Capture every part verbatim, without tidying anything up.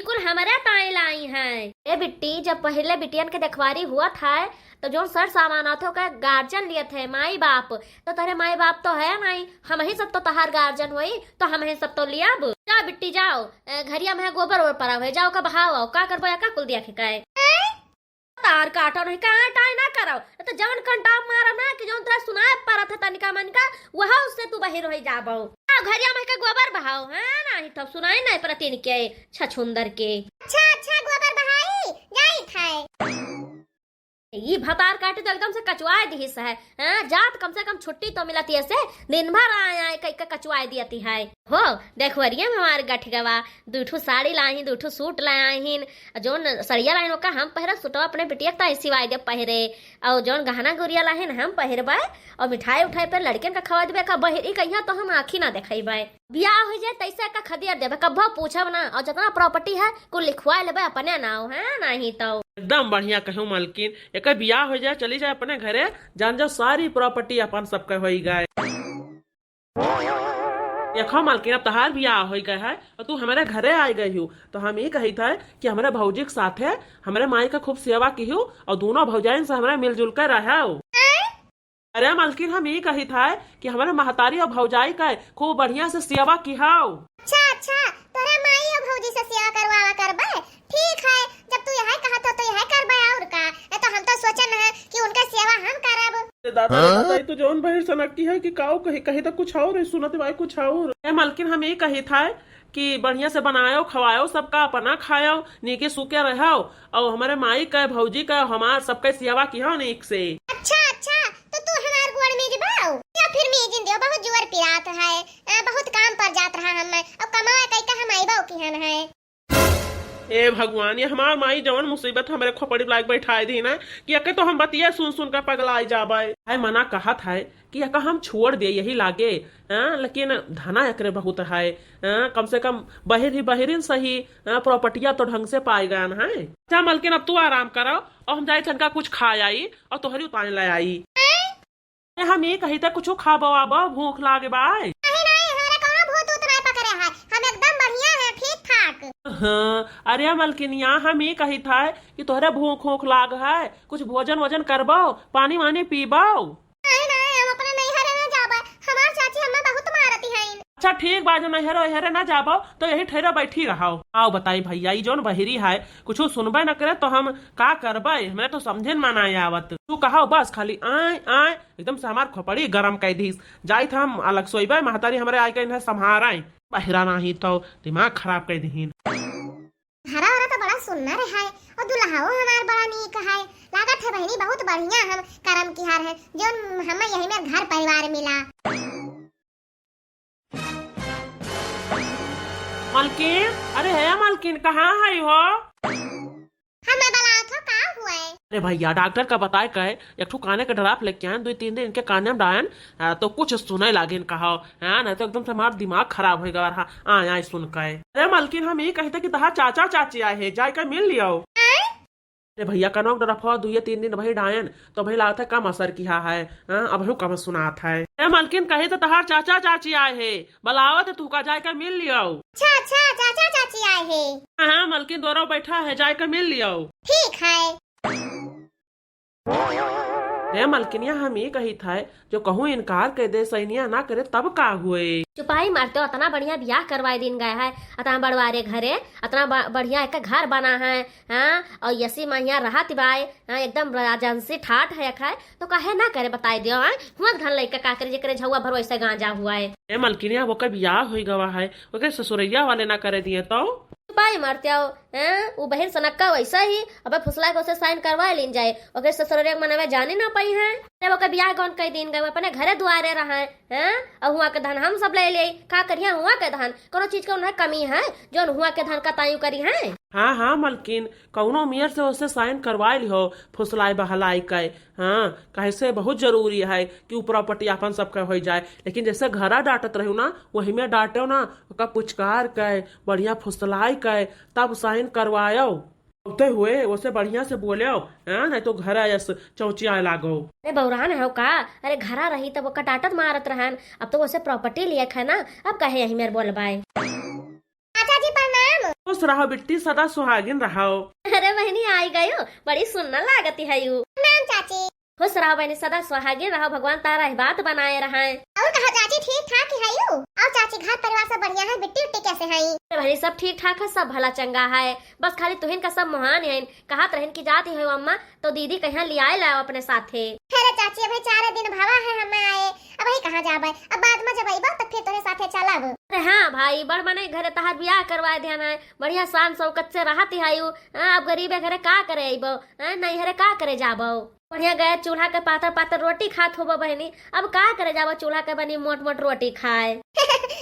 कुल हमरे ताई लाई हैं। ए बिट्टी, जब पहिले बिटियन के देखवारी हुआ था, तो जौन सर सामान आत है, ओकर गार्जियन लियत है, माई बाप। तो तोहरे माई बाप तो है नहीं, हमही सब तो तहार गार्जियन होई, तो हमही सब तो लियाब। जाओ बिट्टी, जाओ, ए, घरिया में गोबर ओबर पड़ा हुए, जाओ का बहाओ, आओ, का करबो या का कुल दिया के काए? तार काटो नहीं, कहाँ टाई ना करो, तो जवन कंटाप मारा ना कि जौन तोहरा सुनाए परत है तनिका मनिका, वह उससे तू बहिर होई जाबो। आओ घरिया में के गोबर बहाओ, हाँ, नहीं तो सुनाई नहीं परत इनके छछुंदर के। अच्छा, अच्छा, गोबर बहाई, जाई थाए। ई भतार काटी तो एकदम से कचुआए दिहिस है। हाँ, जात कम से कम छुट्टी तो मिलत, ऐसे दिन भर आए आए कई का कचुआए दियती है। हो, देखवरिया में हमार गठ गवा, दू ठो साड़ी लाहिन, दू ठो सूट लाहिन, जौन सड़िया लाहिन ओका हम पहिरब, सूटवा अपने बिटिया के ताई सिवाई देब पहिरे, और जौन गहना गुरिया लाहिन हम पहिरबे, और मिठाई उठाई पे लड़कियन का खवा देबे, का बहिरी कहिया तो हम आँखी ना देखइबे। बियाह हो जाए तैसे का खदिया देबे, कब्बो पूछब ना, और जितना प्रॉपर्टी है कुल लिखवा लेबे अपने नाव, है नहीं तो। एकदम बढ़िया कहूँ मलकिन, एक बियाह हो जाए, चली जाए अपने घरे, जान जाओ सारी प्रॉपर्टी अपन सबके होई गए। देखो मलकिन, अब तहार बियाह होई गए है और तू हमारे घरे आई गई हो, तो हम ये कही था कि हमारे भौजी के साथ है, हमारे माई का खूब सेवा की हो और दोनों भौजाइन से हमारे मिलजुल कर रहो। अरे मलकिन, हम ई कहित है कि हमरे महतारी और भौजाई का खूब बढ़िया से सेवा किहाओ। अच्छा, अच्छा, तोरे माई और भौजी से सेवा करवावा करबे? ठीक है, जब तू यह कहत हो तो यह करबे, और का? ए तो हम तो सोचन है कि उनका सेवा हम करब। ए दादा रे दादा, ई तो जौन बहिर सनक की है कि काऊ कही, कही तो कुछ और है, सुनत भाई कुछ और। ए मलकिन, हम ई कहित है कि बढ़िया से बनायो, खवायो, सबका अपना खायो, नीके सूके रहो, और हमारे माई का, भौजी का, हमार सबके सेवा किहो नीक से। अच्छा, अच्छा, तो तू हमार गोड़ मीजबो या फिर मीजिन दियो? बहुत जोर पिरात है, आ, बहुत काम पर जात रहा हम, अब कमाए कई का हम आइबो किहन है। ए भगवान, ये हमार माई जवन मुसीबत हमरे खोपड़ी लाग बैठाए दी ना, कि एके तो हम बतिया सुन सुन के पगलाए जाबे। है मना कहत है कि एका हम छोड़ दे यही लागे, हाँ, लेकिन धना एकरे बहुत है, हाँ, कम से कम बहिर ही बहिरिन सही, हाँ, प्रॉपर्टिया तो ढंग से पाए गयन है। अच्छा मलकिन, अब तू आराम करो और हम जाई थनका कुछ खा आई और तोहरी उतारे ले आई। ए, हम ये कही था कुछ खाबो आबो, भूख लागे बाय। नहीं, नहीं, हमरा कौनो भूत उत नहीं पकड़े है, हम एकदम बढ़िया है, ठीक ठाक। हाँ, अरे मलकिनिया, हम ये कही था कि तोहरे भूख ऊख लाग है, कुछ भोजन वोजन करबो, पानी वानी पीबो। नहीं, नहीं, हम अपने नैहरे ना जाबे। हमार चाची हमें बहुत मारती हैं। अच्छा, ठीक बा, जो नैहरे वैहरे ना जाबो, तो यही ठहरे बैठी रहो। आओ बताई भैया, ई जौन बहिरी है, कुछ सुनबे न करे, तो हम का करबे? हमरे तो समझे में ना आवत। तू कहो बस खाली आय, आय, एकदम से हमार खोपड़ी गरम कर दीस। जाइत हम अलग सोइबे, महतारी हमरे आए के इन्हें संभाराई। बहिरा नहीं तो दिमाग खराब कर दीन। घरा वाला तो बड़ा सुन्नर है और दुल्हाओ हमार बड़ा नीक है। लागत है बहिनी बहुत बढ़िया हम करम किहार है, जौन हमें यही में घर परिवार मिला। मलकिन, अरे है मलकिन, कहाँ है हो? हमें बुलाओ तो का हुआ है? अरे भैया, डॉक्टर का बताए कहे, एक ठो काने का ड्राप लेके आए, दो तीन दिन इनके काने में डायन, आ, तो कुछ सुने लागिन कहा, हाँ, नहीं तो एकदम से हमार दिमाग खराब हो गया रहा, आए, आए सुन के। अरे मलकिन, हम ये कहते कि तहार चाचा चाची आए हैं, जाए के मिल लियो। आए? अरे भैया, कनोक डरफवा दुइये तीन दिन वही डायन, तो भाई लागत है कम असर किहा है, हाँ, अब हूँ कम सुनात है। अरे मलकिन, कही तो तहार चाचा चाची आए है, बुलावत है, तू का जाए के मिल लियो। अच्छा, अच्छा, चाचा चाची आए है। हाँ, हाँ, मलकिन दोरो बैठा है, जाए के मिल लियो। ठीक है। रे मलकिनिया, हम ये कही था, जो कहूँ इनकार कर दे, सैनिया ना करे, तब का हुए? चुपाई मारते हो, अतना बढ़िया बियाह करवाए दिन गए है, अतना बड़वारे घरे, अतना ब-, बढ़िया एक घर बना है, हाँ, और यसी महिया रहत बाय, हाँ, एकदम राजहंसी ठाट है, है, तो काहे ना करे, बताई दियो, हाँ, हुआ धन लइका का करे, जेकरे झउआ भरो ऐसे गांजा हुआ है। ए मलकिनिया, ओकर बियाह होई गवा है, ओकर ससुरैया वाले ना करे दिए तो? चुपाई मारते हो, हैं? उ बहिर सनक्का वैसा ही, अबे फुसला के उसे साइन करवा लीन जाए, ओकर ससुरैया के मनवे जाने ना पाई है। जब ओकर बियाह गौन कई दिन गए, अपने घरे दुआरे रहे, हैं? और हुआ के धन हम सब ले ले, का करिया हुआ के धन? कोनो चीज के उन्हें कमी है, जो हुआ के धन का तायू करी है? हाँ, हाँ, मलकिन, कौनो मेयर से ओसे साइन करवाए लिहो, फुसलाए बहलाए के। हाँ, काहे से बहुत जरूरी है कि उ प्रॉपर्टी अपन सबके हो जाए। लेकिन जैसे घरा डांटत रहो ना, वही में डांटो ना, ओका पुचकार के, बढ़िया फुसलाए के, तब साइन करवायो। होते हुए ओसे बढ़िया से बोलो, हाँ, नहीं तो घर आयस चौचियाए लागो। अरे बौरान हो का? अरे घरा रही तब ओका डांटत मारत रहन, अब तो ओसे प्रॉपर्टी लिए है ना, अब कहे यही मेर बोलबाए। चाचा जी प्रणाम। ओ खुश रहो बिट्टी, सदा सुहागिन रहो। अरे बहिनी, आई गयो, बड़ी सुन्नर लागत हयू। प्रणाम चाची। खुश रहो बहिनी, सदा सुहागिन रहो, भगवान तारा ही बात बनाए रहे। और कहो चाची, ठीक ठाक ही हयू? और चाची, घर परिवार सब बढ़िया है? बिट्टी उट्टी कैसे हैं? अरे बहिनी, सब ठीक ठाक है, सब भला चंगा है, बस खाली तुहिन का सब मोहान है। कहत रहन कि जाती है अम्मा, तो दीदी कहिया लियाए लाओ अपने साथे। अरे चाची, अभी चार दिन भवा है हमें आए, अबही कहाँ जाबे, अब बाद में जब अइबो तो फिर तोरे साथे चलब। अरे हाँ भाई, बड़ मनई घरे तहार बियाह करवाए दिहन है, बढ़िया शान शौकत से रहत ही हयू, हाँ, अब गरीबे घरे का करे अइबो, हाँ, नैहरे का करे जाबो? बढ़िया गैस चूल्हा के पातर पातर रोटी खात होबो बहिनी, अब का करे जाबो चूल्हा के बनी मोट मोट रोटी खाए।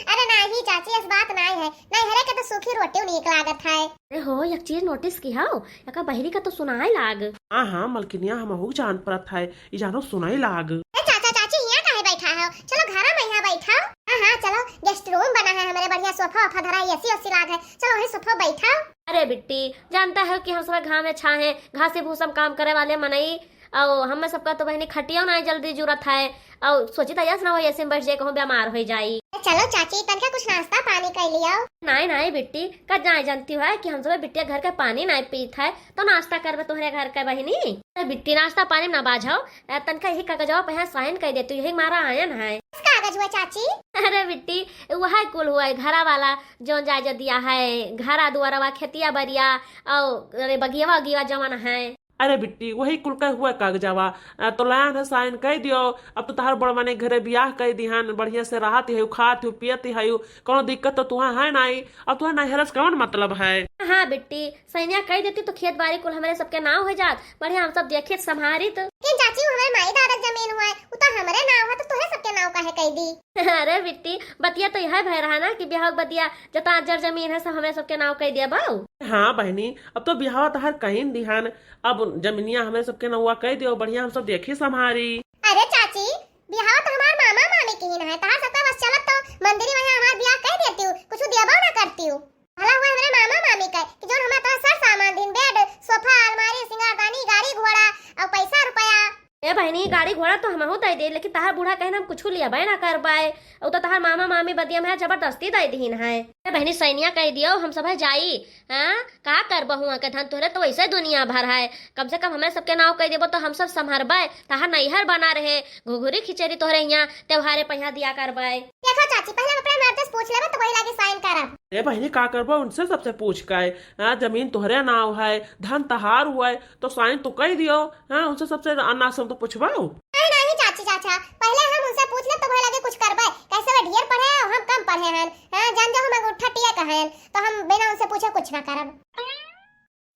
अरे नाही चाची, ऐस बात नाही है, नैहरे के तो सूखी रोटी नीक लागत है। अरे हो, एक चीज notice किहउ, एका बहिरी का तो सुनाए लाग। हाँ, हाँ, मलकिनिया, हमहू जान परत है, ई जानो सुनाए लाग। ए चाचा चाची, हियाँ काहे बैठा हो? चलो घरा में हियाँ बैठो। हाँ, हाँ, चलो, guest room बना है हमरे, बढ़िया सोफा वोफा धरा है, AC ओसी लाग है, चलो वही सोफा बैठो। अरे बिट्टी, जानता है कि हम सब घाम में छाहे, घासी भूसा में काम करे वाले मनई, और हमें सबका तो बहिनी खटियो ना जल्दी जुरत है, और सोची था यस ना हो AC में बैठ जाए, कहूँ बीमार हो जाई। ए, चलो चाची, तनका कुछ नाश्ता पानी कर लियो। नाई, नाई बिट्टी, का जाए जानती है कि हम सब बिट्टिया घर के पानी नाई पीत है, तो नाश्ता करबे तोहरे घर के बहिनी? अरे बिट्टी, नाश्ता पानी ना बाझो, ए, तनका यही कागजवा पे यहाँ sign कर देती, यही मारा आयन है। किस कागज हुआ चाची? अरे बिट्टी, वह कुल हुआ है घरा वाला, जौन जायजा दिया है, घरा दुआरवा, खेतिया बरिया, और अरे बगियावा उगियावा जवन है। अरे बिट्टी, वही कुल का हुआ कागजावा। आ, तो लायन है, sign कर दियो। अब तो तहार बड़ मनई घरे बियाह कर दिहन, बढ़िया से रहत ही हयू, खात ही हयू, पियत ही हयू, कौनो दिक्कत तो तुहा है नाई। अब तुहा नैहरे से कौन मतलब है? हाँ बिट्टी, sign कर देती तो खेत बारी कुल हमरे सबके नाव हो जात, बढ़िया हम सब देखित संभारित। लेकिन चाची, वो हमरे माई दादा के जमीन हुआ है, वो तो हमरे नाव है, तो तुहे सबके नाव काहे कर दी? अरे बिट्टी, बतिया तो यह भय रहा ना कि बियाह के बदिया जतना जर जमीन है, सब हमरे सबके नाव कर दिया बाऊ। हाँ बहिनी, अब तो बियाह तहार कहीं दिहन, अब जमीनिया हमरे सबके नौवा कह दियो, बढ़िया हम सब देखी संभारी। अरे चाची, बियाह तो हमार मामा मामी किहिन है, तहार सबका बस चलत तो मंदिर में हमार बियाह कह देती हूँ, कुछ दियाबो ना करती हूँ। भला हुआ हमरे मामा मामी के कि जौन हमार तोहर सर सामान दिन, bed, सोफा, अलमारी, सिंगारदानी, गाड़ी घोड़ा और पैसा रुपया। ए बहिनी, गाड़ी घोड़ा तो हमहू दे दे, लेकिन तहार बूढ़ा कहन हम कुछ लियाबे ना करबे। उ तो तहार मामा मामी बदिया में जबरदस्ती दे दीन है। ए बहिनी, sign कर दियो, हम सब जाई। हाँ, का करबो हुआ के धन, तोहरे तो वैसे दुनिया भर है, कम से कम हमरे सबके नाव कह देबो तो हम सब संभरबे, तहार नैहर बना रहे, घुघुरी खिचड़ी तोहरे हियाँ त्योहारे पहिया दिया करबे। देखो चाची, पहले अपने मर्द से पूछ लेबे तो वही लागे sign करब। ए बहिनी, का करबो उनसे, सबसे पूछ के? हाँ, जमीन तोहरे नाव है, धन तहार हुआ है, तो sign तो कह दियो। हाँ, उनसे सबसे अनाज हम तो पूछबो। नहीं, नहीं चाची चाचा, पहले हम उनसे पूछ लेब तो वही लागे कुछ करबे। कैसे वे ढेर पढ़े हैं और हम कम पढ़े हैं। हाँ, जान जाओ हम अंगूठा टिया का हैं, तो हम बिना उनसे पूछे कुछ ना करब।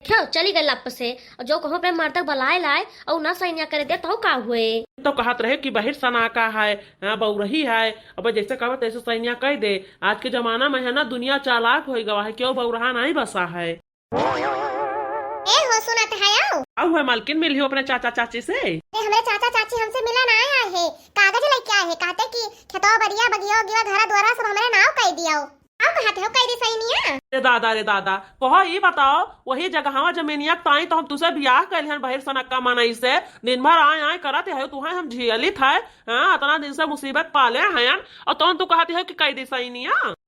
क्यों चली गई लप से? और जो कहूँ अपने मर्द के बुलाए लाए और ना sign करे दे तो का हुए? तो कहत रहे कि बहिर सना का है, हाँ, बउरही है। अब जैसे कहबे तैसे sign कर दे। आज के जमाना में है ना, दुनिया चालाक हो गवा है, क्यों बउरहा नहीं बसा है। ए हो, सुनत है आओ। आओ है मालकिन, मिलियो अपने चाचा चाची से। अरे हमरे चाचा चाची हमसे मिला ना आए है, कागज लेके आए है, कहते कि खेतवा बरिया बगिया उगिया घरा द्वारा सब हमरे नाव कर दियो। अब कहते हो कह दी sign। रे दादा, रे दादा, कहो ई बताओ, वही जगहवा जमीनिया के ताई तो हम तुसे बियाह कैले हन बहिर सनक्का मनई से, दिन भर आए आए करत है, तुहे हम झेलित है, हाँ, इतना दिन से मुसीबत पाले हैं, और तुम तू कहती हो कि कह दी sign।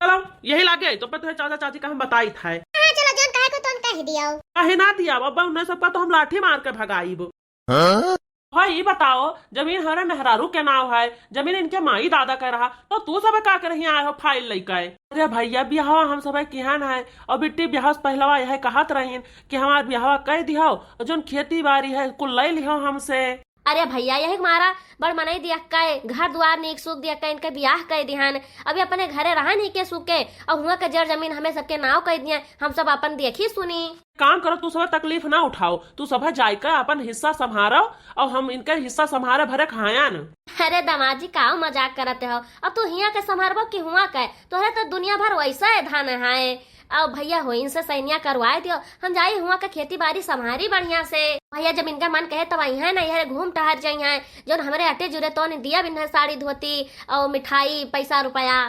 चलो, यही लागे तो पे तुहे चाचा चाची का हम बताई था। हाँ, चलो, जौन कहे को तौन कह दियो। कहे ना दिया, अब उन्हें सबका तो हम लाठी मार के भगाइब। हाँ? भाई, ई बताओ, जमीन हमारे मेहरारू के नाव है, जमीन इनके माई दादा का रहा, तो तू सब का करे हियाँ आए हो file लेके? अरे भैया, बियाह हम सब किहन है, और बिट्टी बियाह से पहलवा यह कहत रहीन कि हमार बियाह कह दिहो, और जौन खेती बाड़ी है, कुल ले लिहो हमसे। अरे भैया, यही मारा बड़ मनई दिया का, घर द्वार नीक सूख दिया का, इनके बियाह कह दिहन, अभी अपने घरे रहा नहीं के सूखे, और हुआ के जर जमीन हमें सबके नाव कह दिया, हम सब अपन देखी सुनी। काम करो, तू सब तकलीफ ना उठाओ, तू सब जाइके अपन हिस्सा संभारो, और हम इनके हिस्सा संभारे भरे खायन। अरे दामाद जी, काऊ मजाक करते हो? अब तू हियाँ के संभारबो कि हुआँ के? तोहरे तो दुनिया भर वैसा है धन है। अब भैया हो, इनसे sign करवाए दियो, हम जाई हुआँ के खेती बाड़ी संभारी बढ़िया से। भैया जब इनका मन कहे तब आई हैं ना, यह घूम टहर जाई हैं, जौन हमरे अटे जुरे तौन दिया बिन्हे साड़ी धोती और मिठाई पैसा रुपया।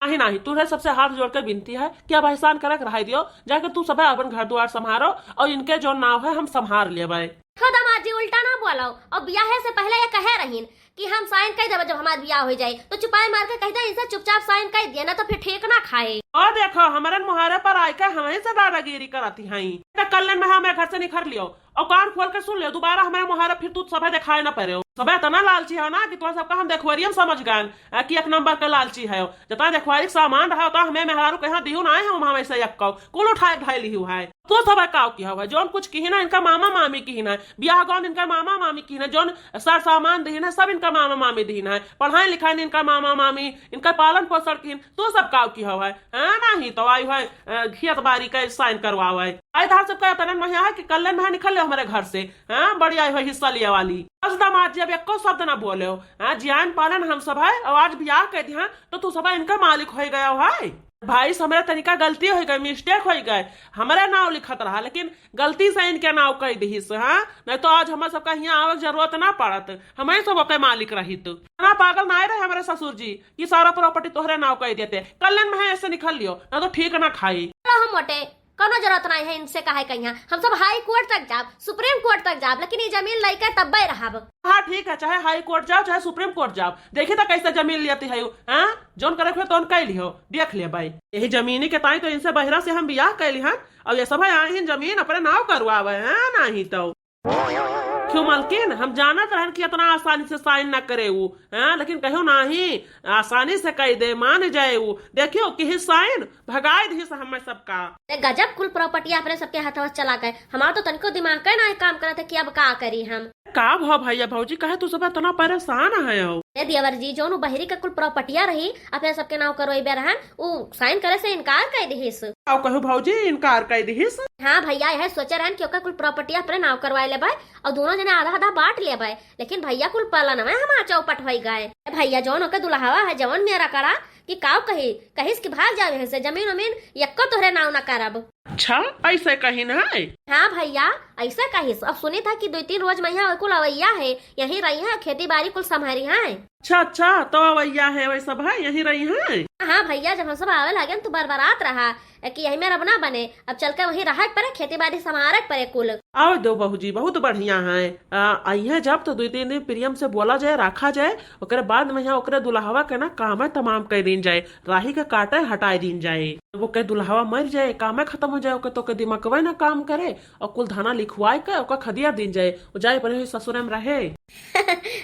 नाही, नाही, तुहरे सबसे हाथ जोड़ के विनती है कि अब एहसान करक रहाई दियो, जाके तू सब अपन घर द्वार संभारो और इनके जौन नाव है हम संभार लेबै। हो दामाद जी, उल्टा ना बोलो, और बियाहे से पहले ये कहे रहीन कि हम sign कर देबे, जब हमार बियाह हो जाए तो चुपाई मार के कह दे इनसे चुपचाप sign कर दिया, ना तो फिर ठीक ना खाए। और देखो, हमरे मुहारे पर आइके हमही से दादागिरी करती हई। त कल्लन में हमें घर से निखर लियो और कान खोल के सुन लियो, दोबारा हमरे मुहारे फिर तू सभे देखाए न पड़े हो। सभे इतना लालची हो ना कि तोहरे सबका हम देखवरियम समझ गए कि एक नंबर के लालची है। जितना देखवारी के सामान रहा, उतना हमें मेहरारू के यहाँ दियो ना है, हम हमें से एक कौ कुल उठाए धैली हुआ है। तू सब काव किहो है, जौन कुछ किहिन है, इनका मामा मामी किहिन है, बियाह गौन इनका मामा मामी किहिन है, जौन सर सामान दिहिन है, सब इनका मामा मामी दिहिन है, पढ़ाई लिखाई इनका मामा मामी, इनका पालन पोषण किहिन, तू सब काव किहो है, हाँ, नहीं तो आई है, अ, खेत बारी का साइन करवावे। आई धार सबका तनन महिया है कि कल्लन में निकल ले हमारे घर से, हाँ, बड़ी आई है हिस्सा लिया वाली। बस दामाद जी अब एको शब्द ना बोले हो, हाँ, जियान पालन हम सब है, और आज बियाह कह दिया, तो तू सब इनका मालिक हो गया है। भाई, हमरे तनिका गलती हो गई, मिस्टेक हो गए, हमरे नाव लिखत रहा, लेकिन गलती से इनके नाव कह दिहिस, हाँ? नहीं तो आज हमर सबका हियाँ आवे के जरूरत ना पड़त, हमरे सब ओके मालिक रहित। इतना पागल ना रहे हमरे ससुर जी कि सारा प्रॉपर्टी तोहरे नाव कह देते। कल्लन में है, ऐसे निकल लियो, ना तो ठीक ना खाई। चलो हम मोटे, कोनो जरूरत नहीं है इनसे कहे कहिया। हम सब हाई कोर्ट तक जाब, सुप्रीम कोर्ट तक जाब, लेकिन ये जमीन लइके तब्बे रहब। हाँ, ठीक है, चाहे हाई कोर्ट जाओ, चाहे सुप्रीम कोर्ट जाओ, देखी तो कैसे जमीन लेती है, हाँ? जौन करे हुए तौन कह लिहो, देख ले भाई। यही जमीनी के ताई तो इनसे बहिरा से हम बियाह कैली हन, और ये सब आए हैं जमीन अपने नाव करवावे हैं, नहीं तो। क्यों मलकिन, हम जानत रहन कि इतना आसानी से साइन ना करे ऊ, हाँ, लेकिन कहो नहीं, आसानी से कह दे, मान जाए ऊ। देखियो कि साइन भगाए दिहिस हमें सबका। ए, गजब कुल प्रॉपर्टी अपने सबके हथवा से चला गए। हमार तो तनिको दिमाग के ना काम करत है कि अब का करी हम। का भा भैया भौजी, काहे तू सब इतना परेशान है हो? ए देवर जी, जौन उ बहिरी के कुल प्रॉपर्टिया रही, अपने सबके नाव करवाइबे रहन, उ साइन करे से इनकार कर दिहिस। का कहू भौजी, इनकार कर दिहिस? हाँ भैया, यह सोचे रहन कि ओकर कुल प्रॉपर्टिया अपने नाव करवाए लेबे और दोनों जने आधा आधा बांट लेबे, लेकिन भैया कुल पलनवे हमार चौपट होई गए। ए भैया, जौन ओकर दुल्हवा है, जवन मेरा कड़ा कि काव कही, कहिस कि भाग जाओ यहाँ से, जमीन उमीन यक्को तोहरे नाव ना करब। अच्छा, ऐसे कहिन है? हाँ भैया, ऐसे कहिस। अब सुनी था कि दो तीन रोज में यहाँ कुल अवैया है, यहीं रही है, खेती बाड़ी कुल संभारी है। अच्छा, अच्छा, तो अवैया है, वही सब है, यहीं रही है। हाँ भैया, जब हम सब आवे लगे तो बरबरात रहा कि यही में रबना बने, अब चल के वहीं रहे के पड़े, खेती बाड़ी संभारे के पड़े कुल। आवे दो बहू जी, बहुत बढ़िया है। आ, अइहे जब तो दो तीन दिन प्रियम से बोला जाए, रखा जाए, ओकरे बाद में यहाँ ओकरे दुल्हवा के ना काम है तमाम कर दीन जाए, राही के काटे हटाए दीन जाए। जब ओकर दुल्हवा मर जाए, कामे खत्म हो जाए, ओकर तो ओकर दिमागवे ना काम करे, और कुल धाना लिखवाए के ओकर खदिया दीन जाए, वो जाए पड़े हुई ससुरे में रहे।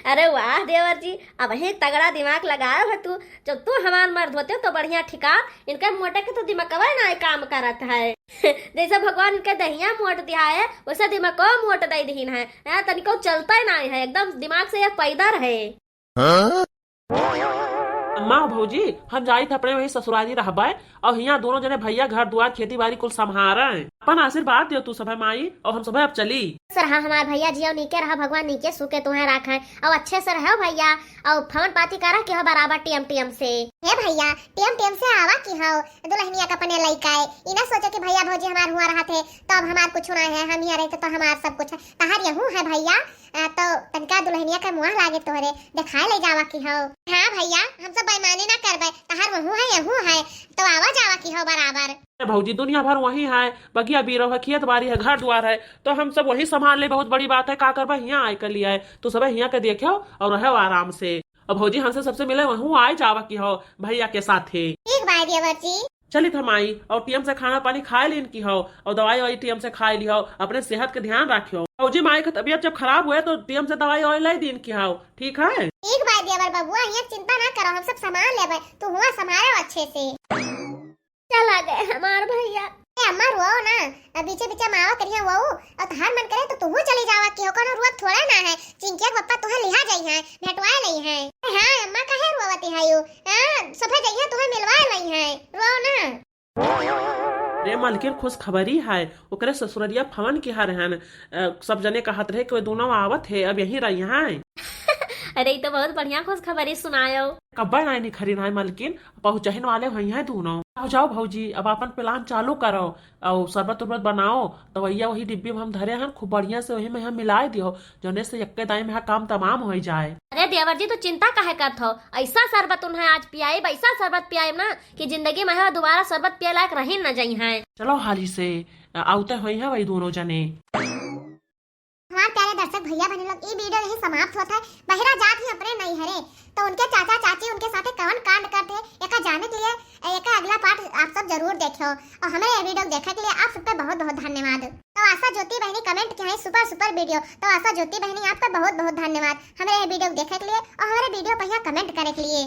अरे वाह देवर जी, अब ही तगड़ा दिमाग लगाए हो तू। जब तू हमार मर्द होते तो बढ़िया ठिका, इनके मोटे के तो दिमागवा ना काम करत है। जैसे भगवान इनके दहिया मोट दिया है, वैसे दिमागवा मोट दे दीन है। हाँ, तनिको चलता ही ना है, एकदम दिमाग से ये पैदर है। हाँ? अम्मा भौजी, हम जाइत अपने वही ससुरारी रहबे, और हियाँ दोनों जने भैया घर दुआर खेती बाड़ी कुल संभारे। अपन आशीर्वाद दियो तू सभे माई, और हम सभे अब चली। सर, हाँ, हमार भैया जियो नीके रहा, भगवान नीके सुके तुम्हें रखे, और अच्छे से रहो भैया, और फोन पाती करा कि हो बराबर टीएम टीएम से। हे भैया, टीएम टीएम से आवा कि हो, दुल्हनिया का अपने लइका है, ई ना सोचो कि भैया भौजी हमार हुआ रहा थे, तो अब हमार कुछ ना है, हम यहाँ रहते तो हमार सब कुछ है, तहार यहू है भैया। आ, तो तनका दुल्हनिया का मुँह लागे तोहरे, देखाए ले जावा की हो। हाँ भैया, हम सब बेईमानी ना करबे, तहार वहू है, यहू है, तो आवा जावा की हो बराबर। ए भौजी, दुनिया भर वही है, बगिया बीरो है, खेत बाड़ी है, घर द्वार है, तो हम सब वही संभाल ले, बहुत बड़ी बात है, का करबे, हियाँ आए के लिए है, तो सब हियाँ के देखो और रहो आराम से। और भौजी, हमसे सबसे मिले वहू आए जावा की हो भैया के साथे। ठीक बा देवर जी। चलित हम आई और टीएम से खाना पानी खाए लीन की हो और दवाई ववाई टीएम से खाए ली हो, अपने सेहत के ध्यान रखियो। भौजी माई के तबीयत जब खराब हुए तो टीएम से दवाई ववाई ले दीन की हो, ठीक है? ठीक बा देवर बबुआ, ये चिंता ना करो, हम सब संभाल लेबे, तू हुआ संभालो अच्छे से। चला गए हमार भैया। ए अम्मा, रोओ ना, अब बीचे बीचे मावा करिया वो, और तहार मन करे तो तुहू चली जावा की हो, कोनो रुआ थोड़ा ना है, चिंकिया के पप्पा तुहे लिहा जाई हैं, भेंटवाए लई हैं। ए हाँ अम्मा, काहे रोवती है यू? हाँ, सभे जइहे तुहे मिलवाए लई हैं, रोओ ना। रे मलकिन, खुशखबरी है, ओकरे ससुररिया फवन के हर हन। अ, सब जने कहत रहे कि वे दोनों आवत है, अब यहीं रही हैं। अरे, ई तो बहुत बढ़िया खुशखबरी सुनायो। कब्बे नाई निखरी नाई मलकिन, पहुँचहिन वाले हुई हैं दोनों। जाओ, जाओ भौजी, अब अपन प्लान चालू करो और शरबत उरबत बनाओ, दवैया वही डिब्बी में हम धरे हन, खूब बढ़िया से वही में हम मिलाए दियो, जौने से यक्के दाई में काम तमाम हो जाए। अरे देवर जी, तू चिंता काहे करत हो? ऐसा शरबत उन्हें आज पियाइब, ऐसा शरबत पियाइब ना कि जिंदगी में है दोबारा शरबत पिए लायक रही न जाई हैं। चलो हाली से, अ, आवते होई हैं वही दोनों जने। हमार प्यारे दर्शक भैया बहन लोग, ई वीडियो यही समाप्त होत है। बहिरा जात ही अपने नहीं हरे, तो उनके चाचा चाची उनके साथे कवन कांड करते हैं, एका जाने के लिए, एका अगला पार्ट आप सब देखियो और हमरे ये video देखे के लिए आप सबके बहुत बहुत धन्यवाद। तो आशा ज्योति बहनी comment किहे super super video, तो आशा ज्योति बहनी आपका बहुत बहुत धन्यवाद हमरे ये video देखे के लिए और हमरे video पर यहाँ comment करे के लिए।